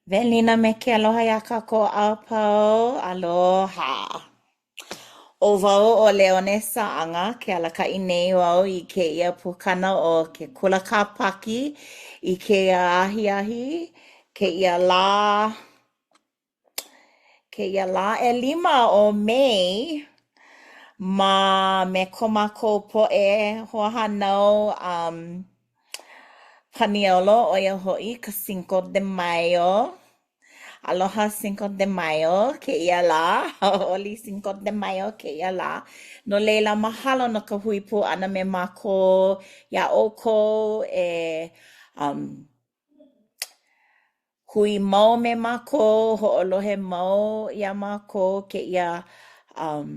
Welina me ke aloha iā kākou a pau. Aloha. ʻO wau ʻo Leone Saʻaga, ke alakaʻi nei wau i kēia pukana o ke Kula Kāpaki i kēia ahiahi, kēia lā, kēia lā ʻelima o Mei, ma me ko mākou poʻe hoahānau um Paniolo, ʻo ia hoʻi ka Cinco de Mayo. Aloha Cinco de Mayo kēia lā, hauʻoli Cinco de Mayo kēia lā. No laila, mahalo no ka hui pū ʻana me mākou iā ʻoukou e um, hui mau me mākou, hoʻolohe mau iā mākou kēia um,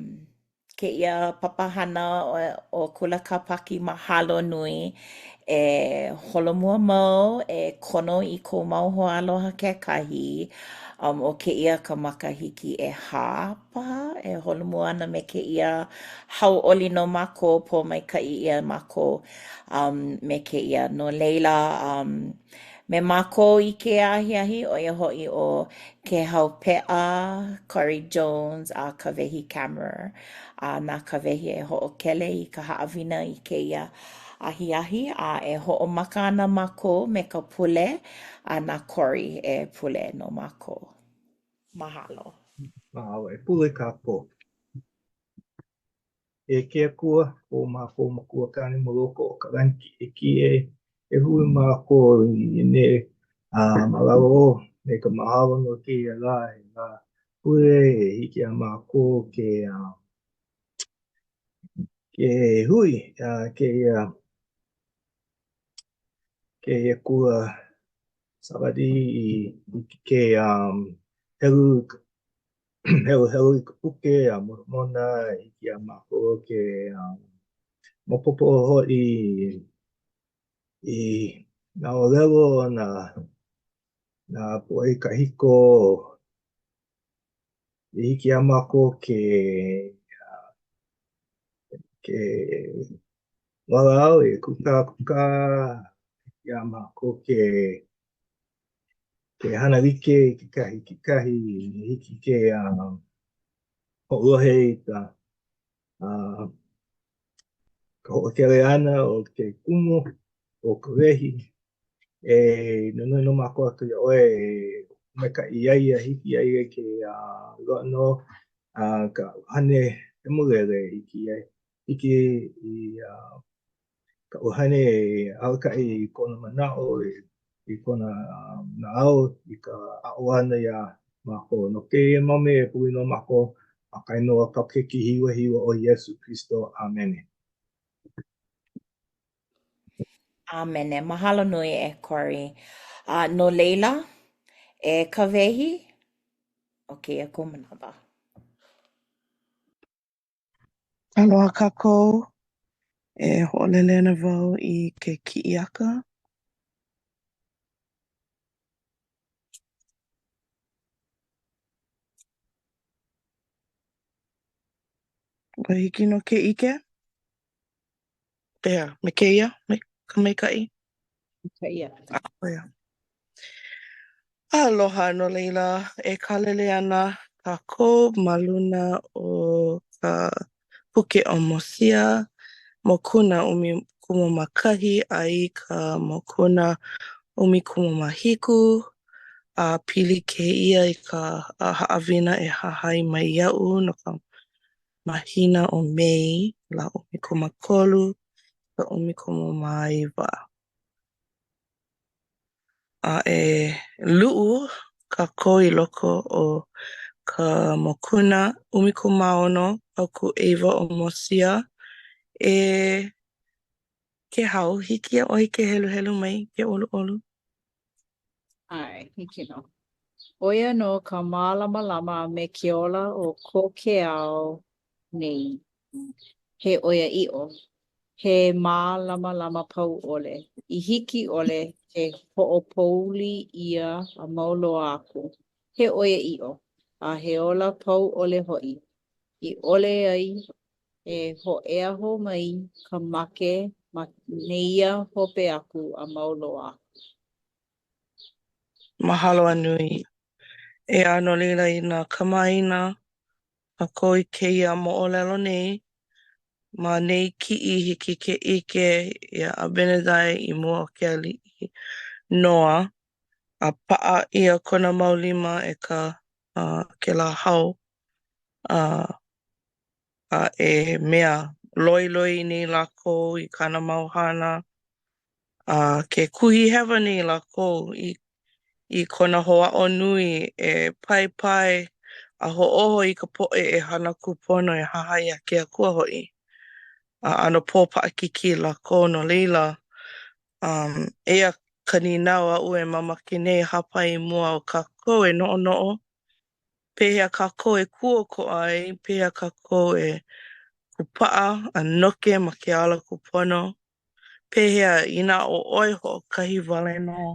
kēia papahana ʻo Kula Kāpaki mahalo nui e holomua mau, e kono i kou mau hoaaloha kekahi. Um, ʻo kēia ka makahiki ʻehā paha e holomua ana me kēia hauʻoli nō mākou, pōmaikaʻi ʻia mākou um, me kēia. No laila, um, Me mākou i kēia ahiahi, ʻo ia hoʻi ʻo Kēhau Peʻa, Corey Jones, a Kawehi Kammerer. A na Kawehi e hoʻokele i ka haʻawina i kēia ahiahi, a e hoʻomaka ana mākou me ka pule, a na Corey e pule no mākou. Mahalo. Mahalo. E pule kākou. E ke Akua, ko mākou Makua Kāne ma loko o ka lani kiʻekiʻe, e hui mākou i nei a ma lalo ou me ka mahalo no kēia lā, he lā pule e hiki iā mākou ke ke hui a kēia kēia kula Sābati i ke helu heluhelu i ka puke a Molomona e hiki iā mākou ke maopopo hoʻi i nā ʻōlelo o nā nā poʻe kahiko i hiki iā mākou ke ke walaʻau e kūkākūkā iā mākou ke ke hana like i kekahi kekahi i hiki ke uh, hoʻolohe i ka uh, ka hoʻokele ʻana o ke kumu ʻo Kawehi e nonoi nō mākou aku iā ʻoe e maikaʻi iā ia hiki iā ia ke uh, loaʻa nō uh, ka ʻUhane Hemolele hiki iā hiki i uh, ka ʻuhane e alakaʻi i kona manaʻo, i kona naʻau, i ka aʻo ʻana iā mākou. No kēia mau mea e pule nō mākou ma ka inoa o kāu Keiki hiwahiwa ʻo Iesū Kristo. ʻĀmene. ʻĀmene. Mahalo nui e Corey. A no laila, e Kawehi, ʻo kēia kou manawa. Aloha kākou. E hoʻolele ana wau i ke kiʻiaka. Ua hiki nō ke ʻike? Pehea, me kēia, me ka maikaʻi? Maikaʻi ia. ʻO ia. Aloha, no laila, e kālele ana kākou ma luna o ka puke ʻo Mosia, mokuna 11 a i ka mokuna 17, a pili kēia i ka haʻawina e hahai mai iaʻu no ka mahina ʻo Mei, lā 13 ka 19. A e luʻu kākou i loko o ka mokuna 16 paukū ʻeiwa o Mosia. E Kēhau, hiki iā ʻoe ke heluhelu mai ke ʻoluʻolu? ʻAe, hiki nō. ʻO ia nō ka mālamalama a me ke ola o ko ke ao nei. He ʻoiaʻiʻo, he mālamalama pau ʻole, i hiki ʻole ke hoʻopouli ʻia a mau loa aku, he ʻoiaʻiʻo, a he ola pau ʻole hoʻi, i ʻole ai e hōʻea hou mai ka make ma nēia hope aku a mau loa aku. Mahalo a nui. ʻEā, no laila i nā kamaʻāina kākou i kēia moʻolelo nei, ma nei kiʻi hiki ke ʻike iā ʻAbinadai i mua o ke aliʻi Noa a paʻa ʻia kona mau lima e ka uh, kēlā hau a a e mea loiloi nei lākou i kāna mau hana a ke kuhihewa nei lākou i i kona hoʻāʻo nui e paipai a hoʻōho i ka poʻe e hana kūpono e hahai iā ke Akua hoʻi. A ʻano pōpaʻakikī lākou no laila, um, eia ka nīnau aʻu e mamake nei e hāpai i mua o kākou e noʻonoʻo pehea kākou e kūʻokoʻa ai, pehea kākou e kūpaʻa a noke ma ke ala kūpono, pehea inā ʻo ʻoe hoʻokahi wale nō.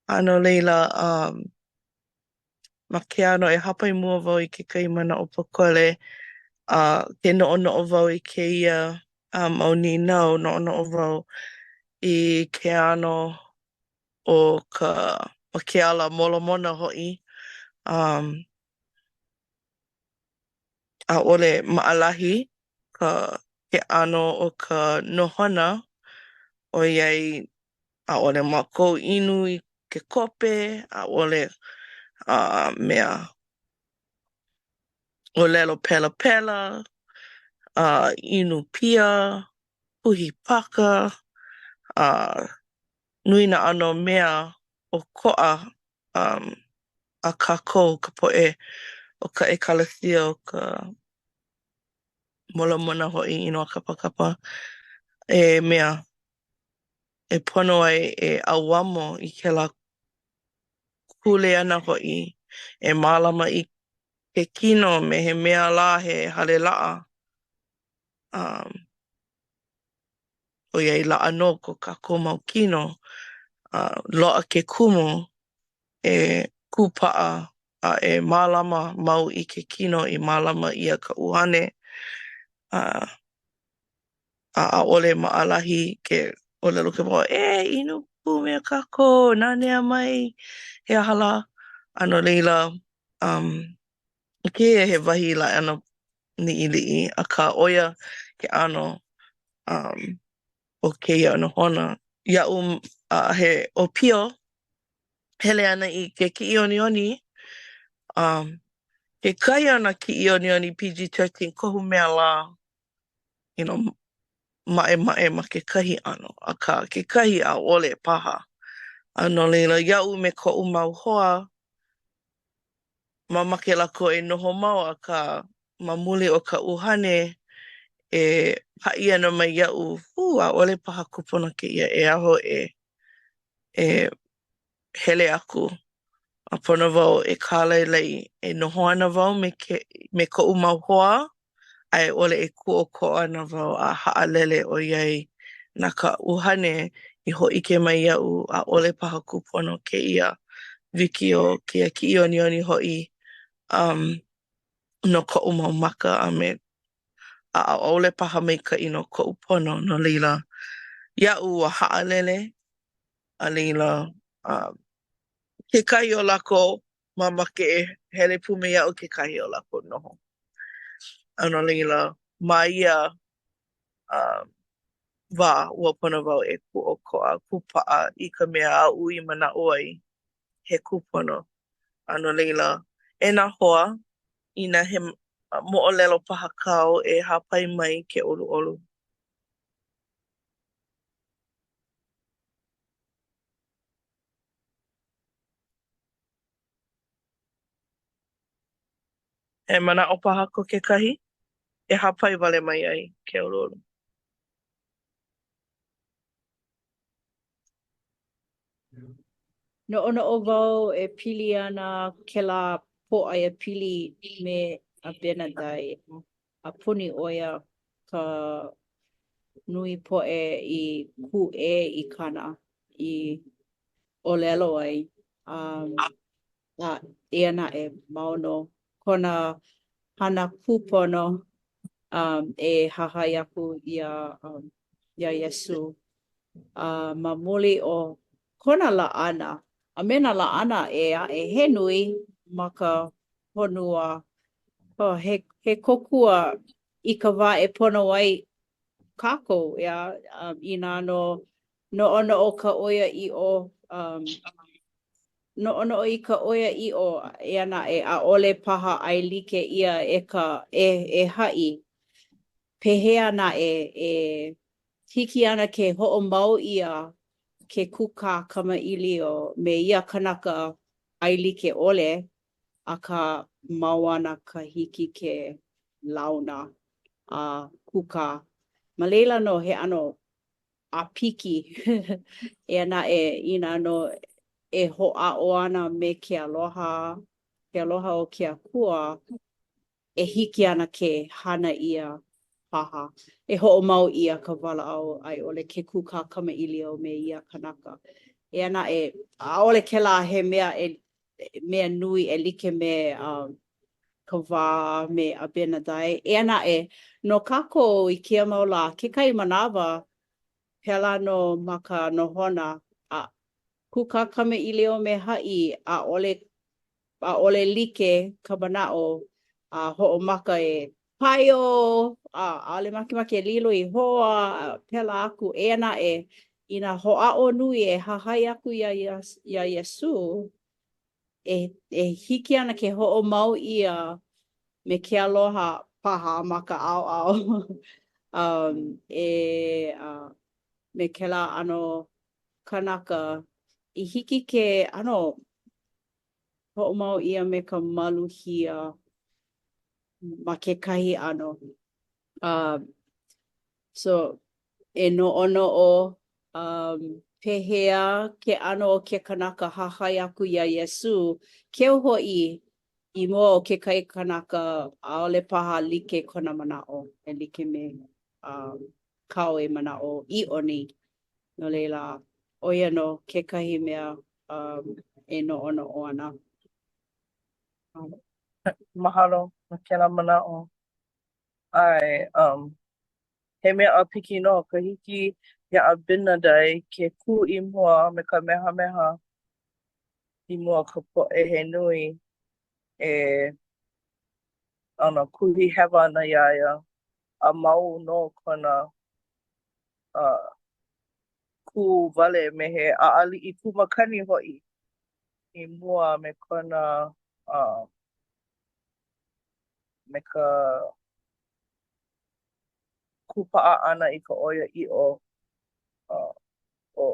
A no laila, um, ma ke ano e hāpai mua wau i kekahi manaʻo pōkole, a ke noʻonoʻo wau i kēia uh, mau nīnau, noʻonoʻo wau i ke ano o ka o ke ala Molomona hoʻi. Um, ʻaʻole maʻalahi ka ke ʻano o ka nohona ʻoiai ʻaʻole mākou inu i ke kope, ʻaʻole uh, mea ʻōlelo pelapela, uh, inu pia, puhi paka, uh, nui nā ʻano mea ʻokoʻa um, a kākou, ka poʻe o ka ʻekalesia o ka Molomona hoʻi inoa kapakapa, e mea e pono ai e ʻauamo i kēlā kuleana hoʻi e mālama i ke kino me he mea lā he hale laʻa. Um, ʻoiai laʻa nō ko kākou mau kino, a loaʻa ke kumu e kūpaʻa a e mālama mau i ke kino i mālama ʻia ka ʻuhane, a a ʻaʻole maʻalahi ke ʻōlelo ke poʻe, e inu pū me kākou, nanea mai, he aha lā. A no laila, um, kēia he wahi laʻana liʻiliʻi, akā ʻo ia ke ʻano um, o kēia nohona. Iaʻu uh, he ʻōpio, hele ana i ke kiʻiʻoniʻoni, um, kekahi o nā kiʻiʻoniʻoni PG-13 kohu mea lā, you know, maʻemaʻe ma kekahi ʻano, akā kekahi ʻaʻole paha. A no laila, iaʻu me koʻu mau hoa, mamake lākou e noho mau, akā, ma muli o ka ʻuhane e haʻi ana mai iaʻu, hū, ʻaʻole paha kūpono kēia e aho e, e hele aku. A pono wau e kālailai e noho ana wau me, ke, me koʻu mau hoa, a i ʻole e kūʻokoʻa ana wau a haʻalele ʻoiai na ka ʻuhane i hōʻike mai iaʻu ʻaʻole paha kūpono kēia wikiō, kēia kiʻiʻoniʻoni hoʻi um, no koʻu mau maka a me a ʻaʻole paha maikaʻi no koʻu pono. No laila, iaʻu ua haʻalele, a laila, um, kekahi o lākou mamake e hele pū me iaʻu, kekahi o lākou noho. A no laila, ma ia um, wā, ua pono wau e kūʻokoʻa, kūpaʻa i ka mea aʻu i manaʻo ai he kūpono. A no laila, e nā hoa, inā he moʻolelo paha kāu e hāpai mai ke ʻoluʻolu. He manaʻo paha ko kekahi e hāpai wale mai ai ke ʻoluʻolu. Noʻonoʻo wau e pili ana kēlā pōʻaiapili me ʻAbinadai a puni ʻo ia ka nui poʻe i kūʻē i kāna i ʻōlelo ai. Um, a eia naʻe, mau nō kona hana kūpono um, e hahai aku iā, um, iā Iesū. A ma muli o kona laʻana. A me nā laʻana ʻē aʻe he nui ma ka honua. Oh, he, he kōkua i ka wā e pono ai kākou, ʻeā, um, inā nō noʻonoʻo ka ʻoiaʻiʻo, um, noʻonoʻo i ka ʻoiaʻiʻo, eia naʻe, ʻaʻole paha ʻaelike ʻia e ka, e, e haʻi. Pehea naʻe e hiki ana ke hoʻomau ʻia ke kūkā kamaʻilio me ia kanaka ʻaelike ʻole, akā mau ana ka hiki ke launa a kūkā. Ma laila nō he ʻano ʻāpiki, eia naʻe, inā nō e hoʻāʻo ana me ke aloha, ke aloha o ke Akua, e hiki ana ke hana ʻia paha, e hoʻomau ʻia ka walaʻau a i ʻole ke kūkā kamaʻilio me ia kanaka. Eia naʻe, ʻaʻole kēlā he mea e mea nui e like me um, ka wā me ʻAbinadai. Eia naʻe, no kākou i kēia mau lā, kekahi manawa, pēlā nō ma ka nohona, a kūkā kamaʻilio me haʻi, ʻaʻole ʻaʻole like ka manaʻo a hoʻomaka e paio, a ʻaʻole makemake e lilo i hoa, a pēlā aku. Eia naʻe, inā hoʻāʻo nui e hahai aku iā iā Iesū, e e hiki ana ke hoʻomau ʻia me ke aloha paha ma ka ʻaoʻao um, e uh, me kēlā ʻano kanaka i hiki ke ʻano hoʻomau ʻia me ka maluhia ma kekahi ʻano. Uh, so, e noʻonoʻo um, pehea ke ʻano o ke kanaka hahai aku iā Iesū, keu hoʻi i mua o kekahi kanaka ʻaʻole paha like kona manaʻo e like me um, kāu e manaʻo ʻiʻo nei. No laila, ʻo ia nō kekahi mea um, e noʻonoʻo ana. Mahalo no kēlā manaʻo. ʻAe, um, he mea ʻāpiki nō ka hiki iā ʻAbinadai ke kū i mua me ka mehameha i mua o ka poʻe he nui e ʻano kuhi hewa ana iā ia a mau nō kona uh, kū wale me he ʻaʻaliʻi kū makani hoʻi i mua me kona uh, me ka kūpaʻa ʻana i ka ʻoiaʻiʻo uh, o,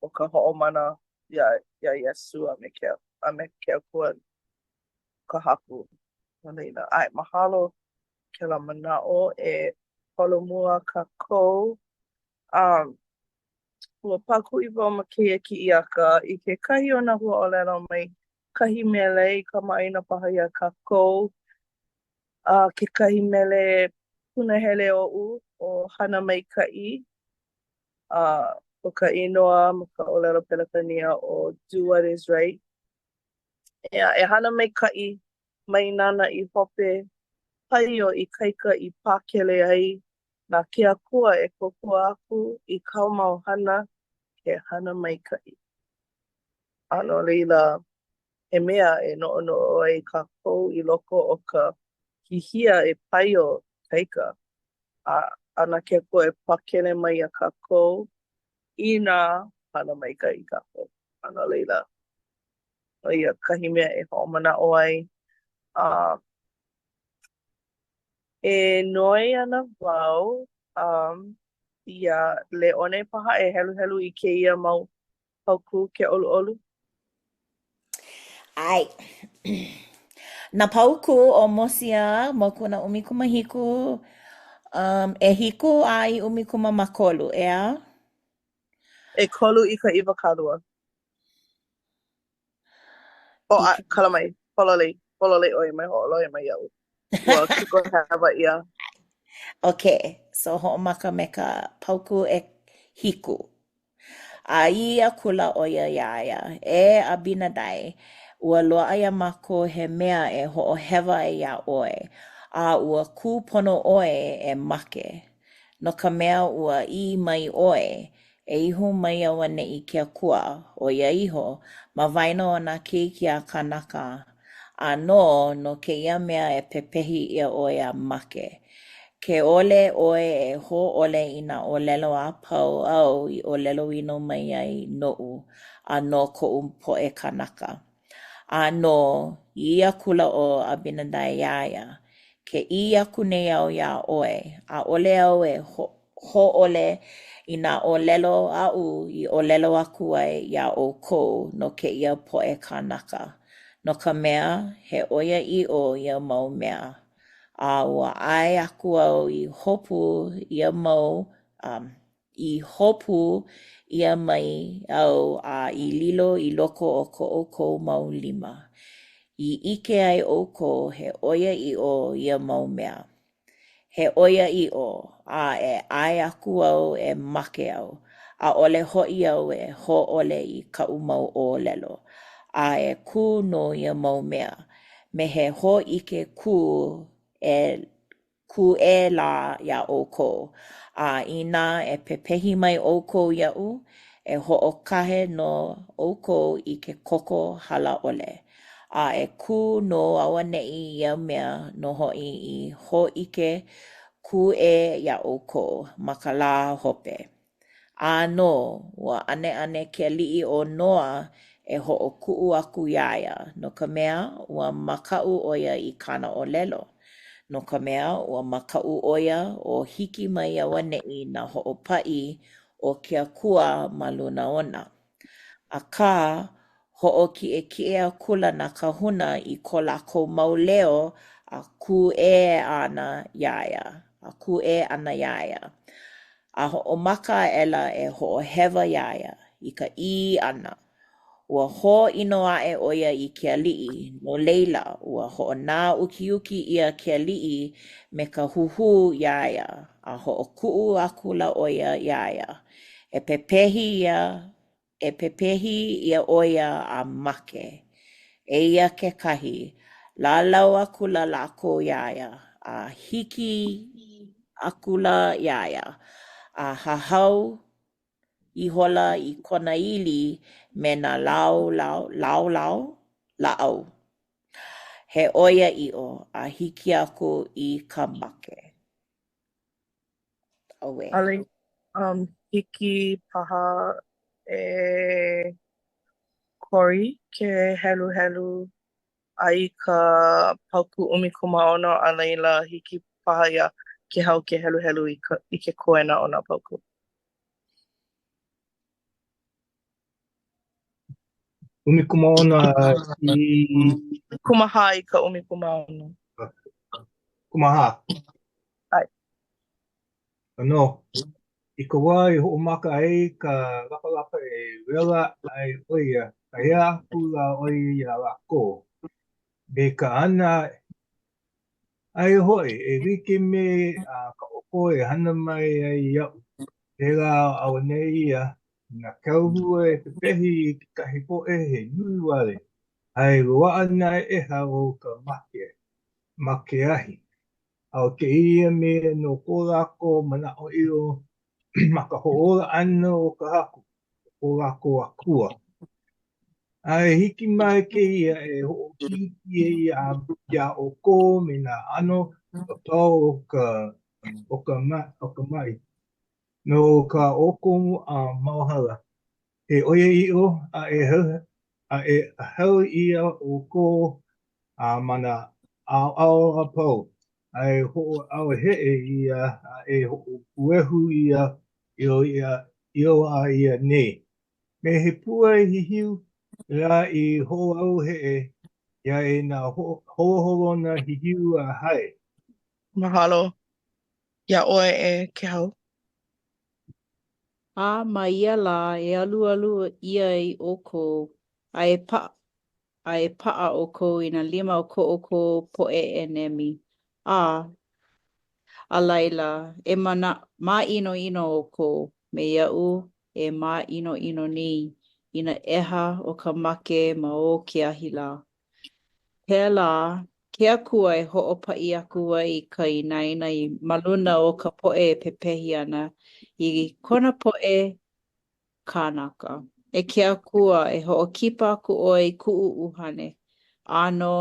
o ka hoʻomana iā, iā Iesū a me ke, a me ke Akua ka Haku. No laila, ʻae, mahalo kēlā manaʻo e holomua kākou. Um, ua pākuʻi wau ma kēia kiʻiaka i kekahi o nā huaʻōlelo mai kahi mele i kamaʻāina paha iā kākou. A kekahi mele punahele oʻu ʻo Hana Maikaʻi. A ʻo ka inoa ma ka ʻōlelo Pelekania ʻo Do What Is Right. ʻEā, e hana maikaʻi, mai nānā i hope, paio ikaika i pakele ai, na ke Akua e kōkua aku i kāu mau hana ke hana maikaʻi. A no laila, he mea e noʻonoʻo ai kākou i loko o ka hihia e paio ikaika, a, a na ke Akua e pakele mai iā kākou inā hana maikaʻi kākou. A no laila, ʻo ia kahi mea e hoʻomanaʻo ai. A e noi ana wau um, iā Leone paha e heluhelu i kēia mau paukū ke ʻoluʻolu. ʻAe. Nā paukū o Mosia, mokuna 17, um, ʻehiku a i 13, ʻeā? ʻEkolu i ka 20. Oh, a, kala mai, pololei, pololei ʻoe, mai hoʻolohe mai iaʻu. Ua kiko hewa ʻia. Okay, so hoʻomaka me ka paukū ʻehiku. A ʻī akula ʻo ia iā ia, E ʻAbinadai, ua loaʻa iā mākou he mea e hoʻohewa ai iā ʻoe, a ua kūpono ʻoe e make, no ka mea, ua ʻī mai ʻoe. E iho mai auaneʻi ke Akua, ʻo ia iho, ma waena o nā keiki a kānaka, ʻānō, no kēia mea e pepehi ʻia ʻoe a make. Ke ʻole ʻoe e hōʻole i nā ʻōlelo a pau āu i ʻōlelo ʻino mai ai noʻu a no koʻu poʻe kānaka. ʻĀnō, ʻī akula ʻo ʻAbinadai iā ia, Ke ʻī aku nei au iā ʻoe, ʻaʻole au e hōʻole i nā ʻōlelo aʻu i ʻōlelo aku ai iā ʻoukou no kēia poʻe kānaka, no ka mea, he ʻoiaʻiʻo ia mau mea, a ua ʻae aku au i hopu ia mau um i hopu ʻia mai au a i lilo i loko o ko ʻoukou mau lima, i ʻike ai ʻoukou he ʻoiaʻiʻo ia mau mea. He ʻoiaʻiʻo, a e ʻae aku au e make au, ʻaʻole hoʻi au e hōʻole i kaʻu mau ʻōlelo, a e kū nō ia mau mea, me he hōʻike kū e kūʻē lā iā ʻoukou, a inā e pepehi mai ʻoukou iaʻu, e hoʻokahe nō ʻoukou i ke koko hala ʻole, a e kū nō auaneʻi ia mea nō hoʻi i hōʻike kūʻē iā ʻoukou ma ka lā hope. ʻĀnō, ua ʻaneʻane ke aliʻi o Noa e hoʻokuʻu aku iā ia, no ka mea, ua makaʻu ʻo ia i kāna ʻōlelo, no ka mea, ua makaʻu ʻo ia o hiki mai auaneʻi nā hoʻopaʻi o ke Akua ma luna ona. Akā, hoʻokiʻekiʻe akula nā kāhuna i ko lākou mau leo a kūʻē ana iā ia, a kūʻē ana iā ia. A hoʻomaka aʻela e hoʻohewa iā ia, i ka ʻī ʻana, Ua hōʻino aʻe ʻo ia i ke aliʻi, no laila, ua hoʻonāukiuki ʻia ke aliʻi me ka huhū iā ia, a hoʻokuʻu akula ʻo ia iā ia, e pepehi ia, e pepehi ʻia ʻo ia a make. Eia kekahi, lālau akula lākou iā ia, a hiki akula iā ia, a hahau ihola i kona ʻili me nā laolao, laolao? lāʻau. He ʻoiaʻiʻo, a hiki aku i ka make. Auē. ʻAʻole um, hiki paha e Cory ke heluhelu a i ka paukū 16, a laila hiki paha iā Kēhau ke heluhelu i ka i ke koena o nā paukū. 16 a i... 14 i ka 16. 14. ʻAe. ʻĀnō, i ka wā i hoʻomaka ai ka lapalapa e wela ai ʻo ia, kāhea akula ʻo ia iā lākou, me ka hana Aia hoʻi, e like me kā ʻoukou e hana mai ai iaʻu, pēlā auaneʻi ia na kauhua e pepehi i kekahi poʻe he nui wale, a e loaʻa nā ʻeha o ka make ma ke ahi. A ʻo kēia mea no ko lākou manaʻoʻiʻo ma ka hoʻōla ʻana o ka Haku, ʻo ko lākou Akua. A e hiki mai kēia e hoʻopilikia iā iā ʻoukou me nā ʻano a pau o ka o ka o ka maʻi, no kā ʻoukou mau hala, he ʻoiaʻiʻo, a e a e hao ʻia ʻoukou ma nā ʻaoʻao a pau, a e hoʻoʻauheʻe ʻia a e hoʻopuehu ʻia ʻio a ia nei. Me he pua hihiu lā i hoʻoʻauheʻe ʻia e nā holoholona hihiu a hae. Mahalo iā ʻoe e Kēhau. A ma ia lā e alualu ʻia ai ʻoukou, a e paʻa, a e paʻa ʻoukou i nā lima o ko ʻoukou poʻe ʻenemi, a a laila, e mana, māʻinoʻino ʻoukou me aʻu e māʻinoʻino nei i nā ʻeha o ka make ma o ke ahi lā. Pēlā ke Akua e hoʻopaʻi aku ai i ka inaina ma luna o ka poʻe e pepehi ana i kona poʻe. Kānaka. E ke Akua, e hoʻokipa aku ʻoe i kuʻu ʻuhane. ʻĀnō,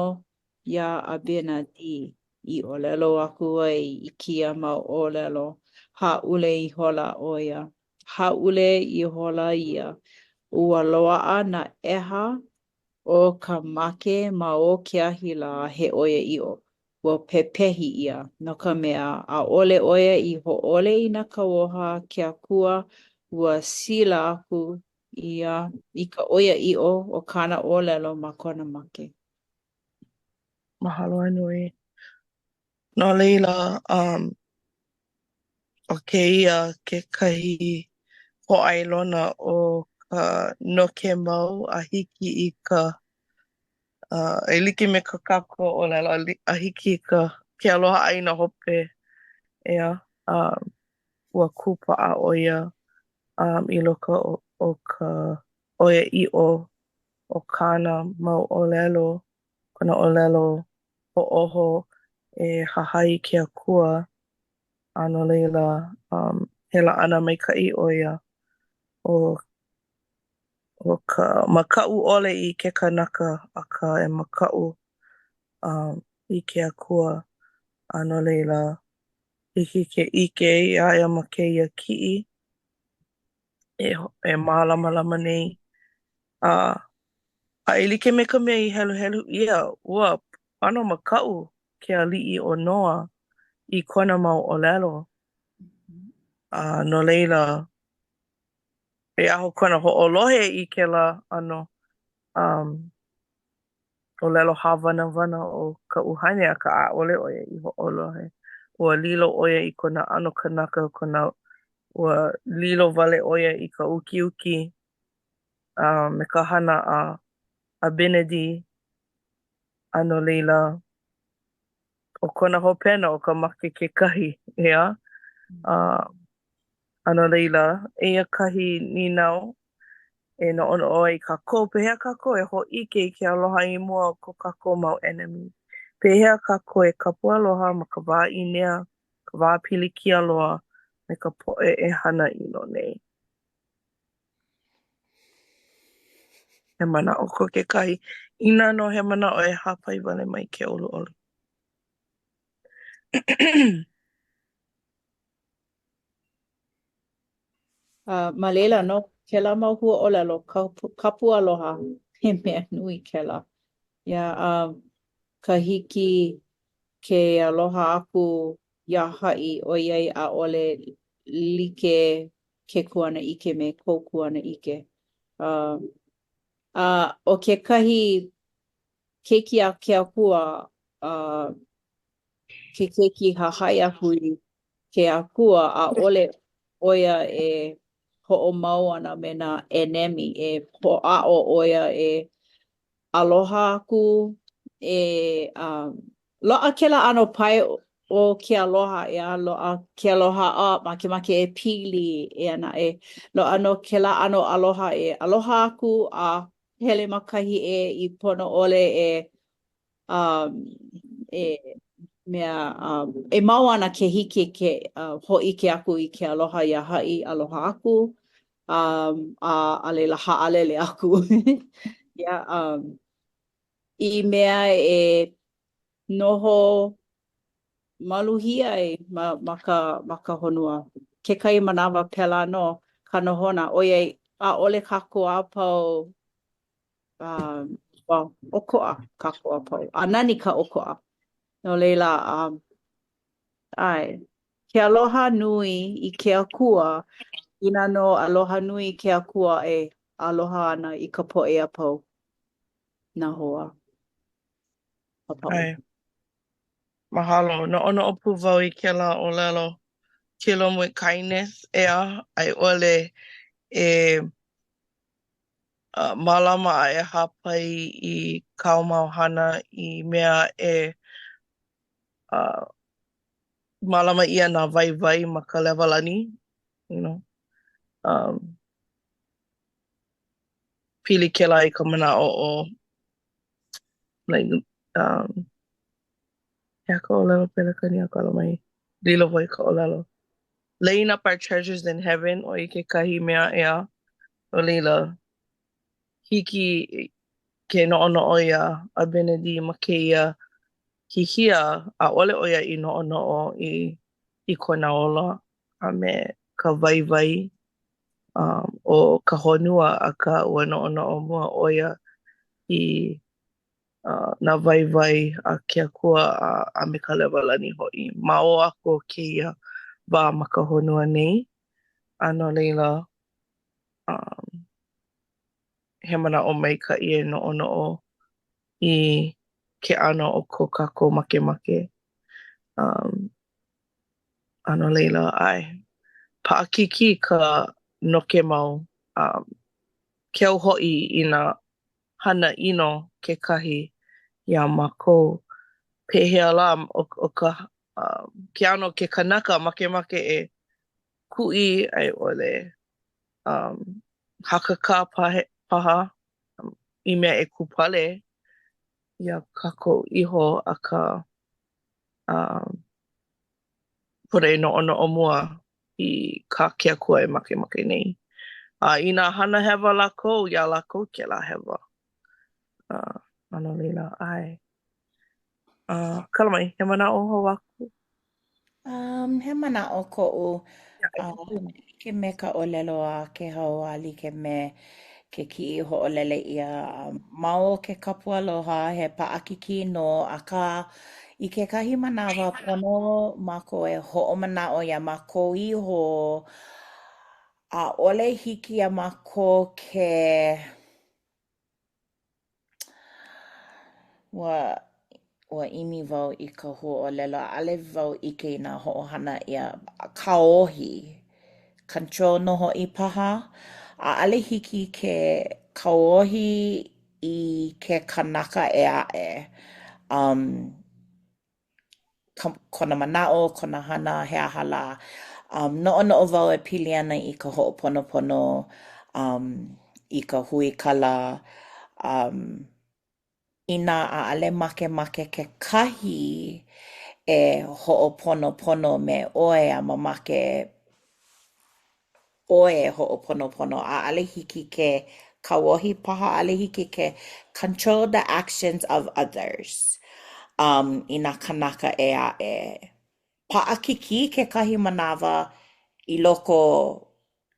iā ʻAbinadi i ʻōlelo aku ai i kēia mau ʻōlelo, hāʻule ihola ʻo ia. Hāʻule ihola ia, ua loaʻa nā ʻeha o ka make ma o ke ahi lā, he ʻoiaʻiʻo, ua pepehi ʻia, no ka mea, ʻaʻole ʻo ia i hōʻole i nā kauoha a ke Akua, ua sila aku ia i ka ʻoiaʻiʻo o kāna ʻōlelo ma kona make. Mahalo a nui. No laila, um, ʻo kēia kekahi hōʻailona o ka noke mau a hiki i ka uh, e like me ko kākou ʻōlelo, a hiki i ka ke aloha ʻāina hope, ʻeā, um, ua kūpaʻa ʻo ia um, i loko o, o ka ʻoiaʻiʻo o kāna mau ʻōlelo, kona ʻōlelo hoʻōho e hahai i ke Akua, a no laila, um, he laʻana maikaʻi ʻo ia o o ka makaʻu ʻole i ke kanaka, akā e makaʻu um, i ke Akua. A no laila, hiki ke ʻike iā ia ma kēia kiʻi e, e mālamalama nei. A, a e like me ka mea i heluhelu ʻia, ua ʻano makaʻu ke aliʻi ʻo Noa i kona mau ʻōlelo. A no laila, e aho kona hoʻolohe i kēlā ʻano um, ʻōlelo hāwanawana o ka ʻuhane, akā ʻaʻole ʻo ia i hoʻolohe. Ua lilo ʻo ia i kona ʻano kanaka, kona, ua lilo wale ʻo ia i ka ukiuki a me ka hana a ʻAbinadi, a no laila, ʻo kona hopena ʻo ka make kekahi, ʻeā? A, a no laila, eia kahi nīnau e noʻonoʻo ai kākou, pehea kākou e hōʻike i ke aloha i mua o ko kākou mau ʻenemi? Pehea kākou e kapu aloha ma ka wā ʻīnea, ka wā pilikia loa me ka poʻe e hana ʻino nei? He manaʻo ko kekahi. Inā nō he manaʻo e hāpai wale mai ke ʻoluʻolu. Uh, ma laila nō kēlā mau huaʻōlelo kapu, kapu aloha, he mea nui kēlā. Yeah, um, ka hiki ke aloha aku iā haʻi ʻoiai ʻaʻole like ke kuanaʻike me kou kuanaʻike. Uh, a ʻo kekahi keiki a ke Akua, uh, ke keiki hahai aku i ke Akua, ʻaʻole ʻo ia e hoʻomau ana me nā ʻenemi, e hoʻāʻo ʻo ia e aloha aku, e um, loaʻa kēlā ʻano pae o ke aloha, ʻeā, loaʻa ke aloha, a makemake e pili, eia naʻe, loaʻa nō kēlā ʻano aloha e aloha aku a hele ma kahi ʻē i pono ʻole e um, e mea, um, e mau ana ke hiki ke uh, hōʻike aku i ke aloha iā haʻi, aloha aku, um, a, a laila haʻalele aku. Yeah, um, i mea e noho maluhia ai ma, ma, ka, ma ka honua. Kekahi manawa pēlā nō ka nohona, ʻoiai ʻaʻole kākou a pau um, well, ʻokoʻa kākou a pau. A nani ka ʻokoʻa. No laila, um, ʻae, ke aloha nui i ke Akua, inā nō aloha nui i ke Akua e aloha ana i ka poʻe a pau, nā hoa a pau. ʻAe. Mahalo. Noʻonoʻo pū wau i kēlā ʻōlelo kill 'em with kindness, ʻeā, a i ʻole e uh, mālama a e hāpai i kāu mau hana i mea e uh, mālama ʻia nā waiwai ma ka lewa lani, you know. Um, pili kēlā i ka manaʻo o like, um, he aha ka ʻōlelo Pelekania kala mai? Lilo wau i ka ʻōlelo. Laying up our treasures in heaven, ʻo ia kekahi mea, ʻeā. No laila, hiki ke noʻonoʻo iā ʻAbinadi ma kēia hihia, ʻaʻole ʻo ia i noʻonoʻo i i kona ola a me ka waiwai um o ka honua akā ua noʻonoʻo mua ʻo ia i uh nā waiwai a ke Akua a a me ka lewa lani hoʻi ma ʻō aku o kēia wā ma ka honua nei. A no laila, um he manaʻo maikaʻi e noʻonoʻo i ke ʻano o ko kākou makemake. Um, a no laila, ʻae, paʻakikī ka noke mau. Um, keu hoʻi inā hana ʻino kekahi iā mākou. Pehea lā ʻo, ʻo ka, um, ke ʻano o ke kanaka makemake e kuʻi a i ʻole um, hakakā paha i mea e kūpale iā kākou iho, akā um, pono e noʻonoʻo mua i kā ke Akua e makemake nei. A inā hana hewa lākou, iā lākou kēlā hewa. Uh, a no laila, ʻae. Uh, kala mai, he manaʻo hou aku? Um, he manaʻo koʻu, uh, like me ka ʻōlelo a Kehau a like me ke kiʻi hoʻolele ʻia ma o ke kapu aloha, he paʻakikī nō, akā, i kekahi manawa, pono mākou e hoʻomanaʻo iā mākou iho, ʻaʻole hiki iā mākou ke Ua, ua ʻimi wau i ka huaʻōlelo, ʻaʻole wau ʻike inā hoʻohana ʻia kāohi, control nō hoʻi paha. ʻAʻole hiki ke kāohi i ke kanaka ʻē aʻe. Um kona manaʻo, kona hana, he aha lā. Um, noʻonoʻo wau e pili ana i ka hoʻoponopono um, i ka huikala um, inā ʻaʻole makemake kekahi e hoʻoponopono me ʻoe a mamake ʻoe e hoʻoponopono, ʻaʻole hiki ke kauohi paha, ʻaʻole hiki ke control the actions of others um i nā kānaka ʻē aʻe. Paʻakikī kekahi manawa i loko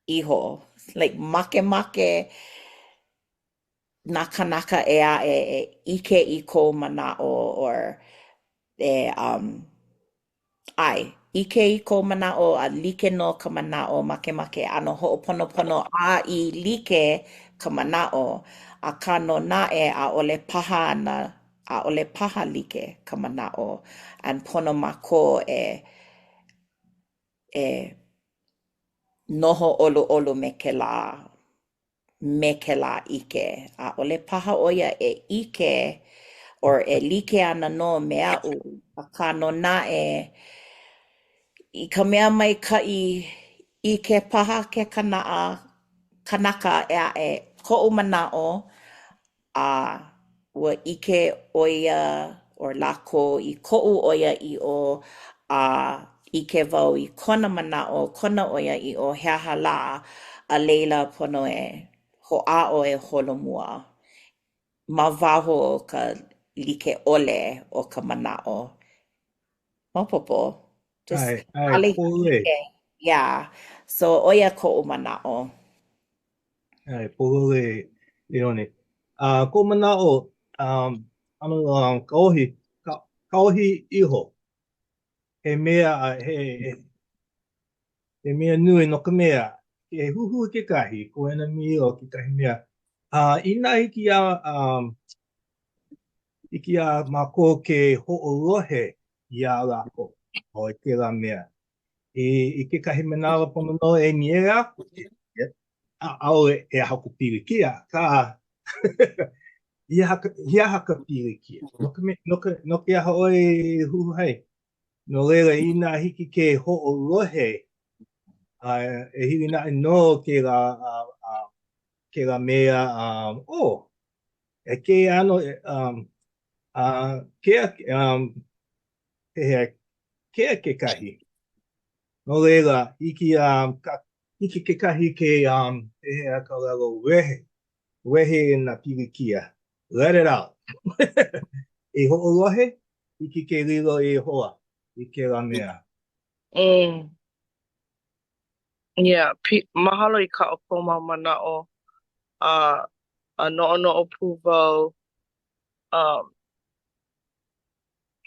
iho, like makemake nā kānaka ʻē aʻe e ʻike i kou manaʻo or e um ʻae, ʻike i kou manaʻo a like nō ka manaʻo, makemake ʻano hoʻoponopono a i like ka manaʻo, akā nō naʻe ʻaʻole paha ana, ʻaʻole paha like ka manaʻo and pono mākou e e noho ʻoluʻolu me kēlā. me kēlā ʻike. ʻAʻole paha ʻo ia e ʻike or e like ana nō me aʻu, akā nō naʻe, i ka mea maikaʻi, ʻike paha ke kanaʻa, kanaka ʻē aʻe koʻu manaʻo, a ua ʻike ʻo ia or lākou i koʻu ʻoiaʻiʻo, a ʻike wau i kona manaʻo, kona ʻoiaʻiʻo, he aha lā, a laila pono e hoʻāʻo e holomua ma waho o ka like ʻole o ka manaʻo. Maopopo. Just ʻAe, ʻae, ʻaʻole pololei. like. Yeah. So ʻo ia koʻu manaʻo. ʻAe, pololei, Leone. A koʻu manaʻo, um, ʻano um, kaohi, ka, kaohi iho, he mea, he, he mea nui no ka mea, ke huhū kekahi, ko enemy o kekahi mea. A inā hiki iā, um, hiki iā mākou ke hoʻolohe iā lākou, ʻo kēlā mea. I, i kekahi manawa pono nō e nīele aku, ʻaʻole e aha ka pilikia, akā, he aha ka, he aha ka pilikia? No ka mea, no ka, no ke aha ʻoe i huhū ai? No laila, inā hiki ke hoʻolohe, a e hilinaʻi nō kēlā, a, a, kēlā mea, a, oh, e kēia ʻano, um, a, kēia, um, pehea, kēia kekahi. No laila, hiki iā ka. Hiki kekahi ke, um, pehea ka ʻōlelo, wehe, wehe i nā pilikia. Let it out. E hoʻolohe, hiki ke lilo i hoa i kēlā mea. Mm. Yeah, pi, mahalo i kā ʻoukou mau manaʻo a a noʻonoʻo pū wau um,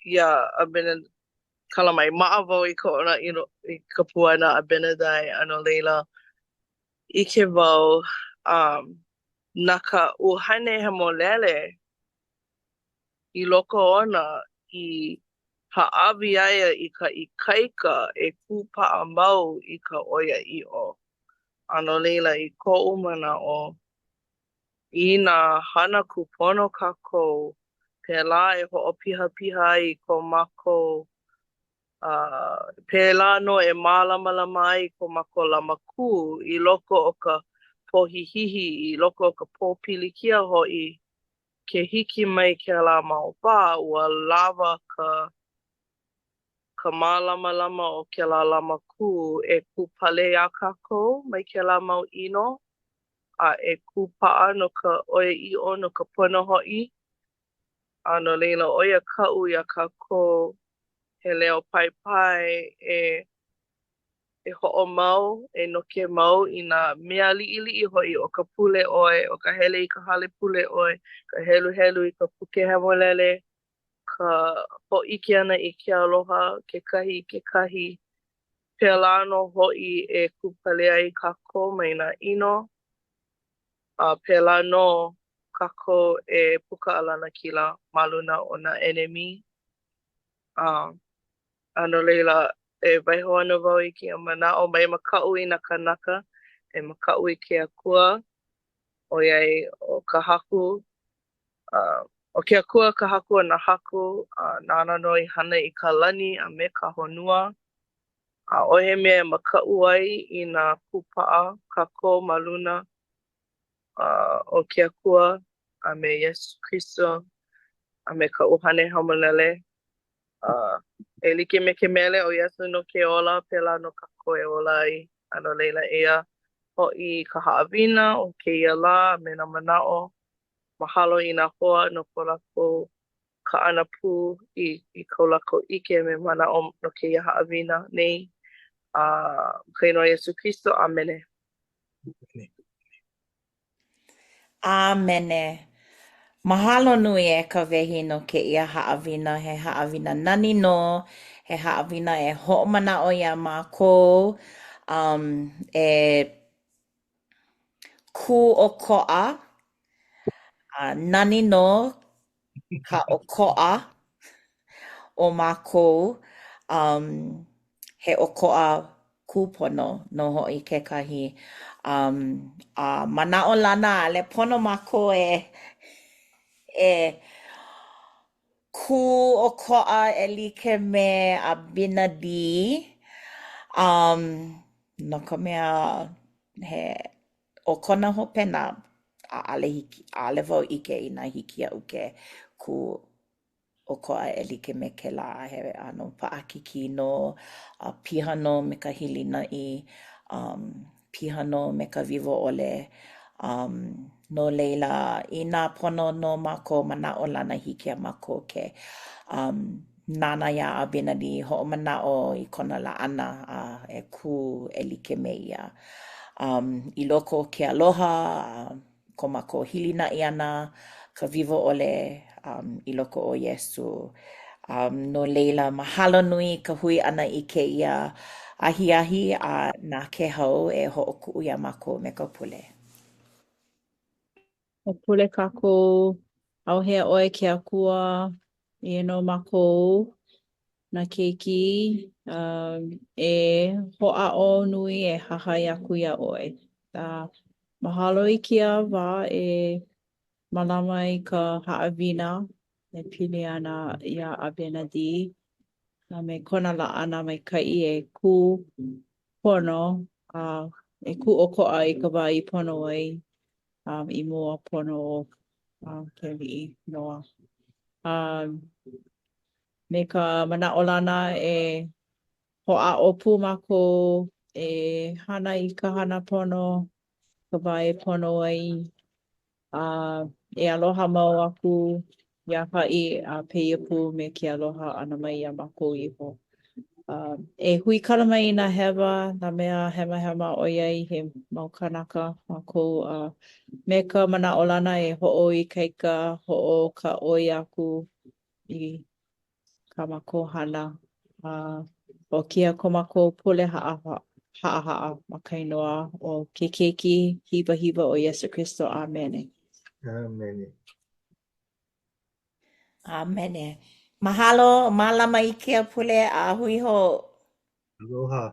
iā Abinadi kala mai. Maʻa wau i ka ʻōna i ka puana Abinadi a no laila ʻike wau um, na ka ʻUhane Hemolele i loko ona i hāʻawi iā ia i ka ikaika e kūpaʻa mau i ka ʻoiaʻiʻo. A no laila, i koʻu manaʻo, inā hana kūpono kākou, pēlā e hoʻopihapiha ai i ko mākou, a pēlā nō e mālamalama ai ko mākou lamakū i loko o ka pohihihi, i loko o ka pōpilikia hoʻi, ke hiki mai kēlā mau wā, ua lawa ka ka mālamalama o kēlā lamakū e kūpale iā kākou mai kēlā mau ʻino a e kūpaʻa no ka ʻoiaʻiʻo, no ka pono hoʻi. A no laila, ʻo ia kaʻu iā kākou he leo paipai e e hoʻomau, e noke mau i nā mea liʻiliʻi hoʻi, ʻo ka pule ʻoe, ʻo ka hele i ka hale pule ʻoe, ka heluhelu i ka puke hemolele, ka hōʻike ʻana i ke aloha kekahi i kekahi. Pēlā nō hoʻi e kūpale ai kākou mai nā ʻino, a pēlā nō kākou e puka a lanakila ma luna o nā ʻenemi. A A no laila, e waiho ana wau i kēia manaʻo, mai makaʻu i nā kānaka, e makaʻu i ke Akua, ʻoiai ʻo ka Haku, ʻo ke Akua ka Haku o nā haku, a nāna nō i hana i ka lani a me ka honua. ʻAʻohe mea e makaʻu ai inā kūpaʻa kākou ma luna o ke Akua a me Iesū Kristo a me ka ʻUhane Hemolele. Uh, e like me ke mele ʻo Iesū nō ke ola, pēlā nō kākou e ola ai. A no laila, eia hoʻi ka haʻawina o kēia lā a me nā manaʻo. Mahalo i nā hoa no ko lākou kaʻana pū i, i ko lākou ʻike me manaʻo no kēia haʻawina nei. A uh, ka inoa Iesū Kristo, ʻāmene. ʻĀmene. Mahalo nui e Kawehi no kēia haʻawina, he haʻawina nani nō, he haʻawina e hoʻomanaʻo iā mākou um, e kū ʻokoʻa, a nani nō ka ʻokoʻa o mākou, um, he ʻokoʻa kūpono nō hoʻi kekahi. Um, a manaʻolana ʻaʻole pono mākou e e kū ʻokoʻa e like me ʻAbinadi, um, no ka mea, he ʻo kona hopena, ʻaʻole hiki, ʻaʻole wau ʻike inā hiki iaʻu ke kū ʻokoʻa e like me kēlā. He ʻano paʻakikī nō, a piha nō me ka hilinaʻi, um, piha nō me ka wiwo ʻole. Um, no laila, inā pono nō mākou manaʻolana hiki iā mākou ke um, nānā iā ʻAbinadi, hoʻomanaʻo i kona laʻana a e kū e like me ia. Um, i loko o ke aloha, a ko mākou hilinaʻi ʻana, ka wiwo ʻole um, i loko o Iesū. Um, no laila, mahalo nui i ka hui ʻana i kēia ahiahi a na Kēhau e hoʻokuʻu iā mākou me ka pule. E pule kākou, ʻAuhea ʻoe ke Akua, eia nō mākou, nā keiki, e hoʻāʻo nui e hahai aku iā ʻoe. A mahalo i kēia wā e mālama i ka haʻawina e pili ana iā ʻAbinadi a me kona laʻana maikaʻi e kū pono a e kū ʻokoʻa i ka wā i pono ai um, i mua pono o uh, ke aliʻi Noa. Um, me ka manaʻolana e hoʻāʻo pū mākou. E hana i ka hana pono, ka wā e pono ai, a e aloha mau aku iā haʻi a pēia pū me ke aloha ʻana mai iā mākou iho. A e huikala mai i nā hewa, nā mea hemahema ʻoiai he mau kānaka mākou a me ka manaʻolana e hoʻoikaika, hoʻokāʻoi aku i kā mākou hana. A ʻo kēia ko mākou pule haʻahaʻa ma ka inoa o ke Keiki hiwahiwa ʻo Iesū Kristo. ʻĀmene. ʻĀmene. ʻĀmene. Mahalo, mālama i kēia pule a hui hou. Aloha.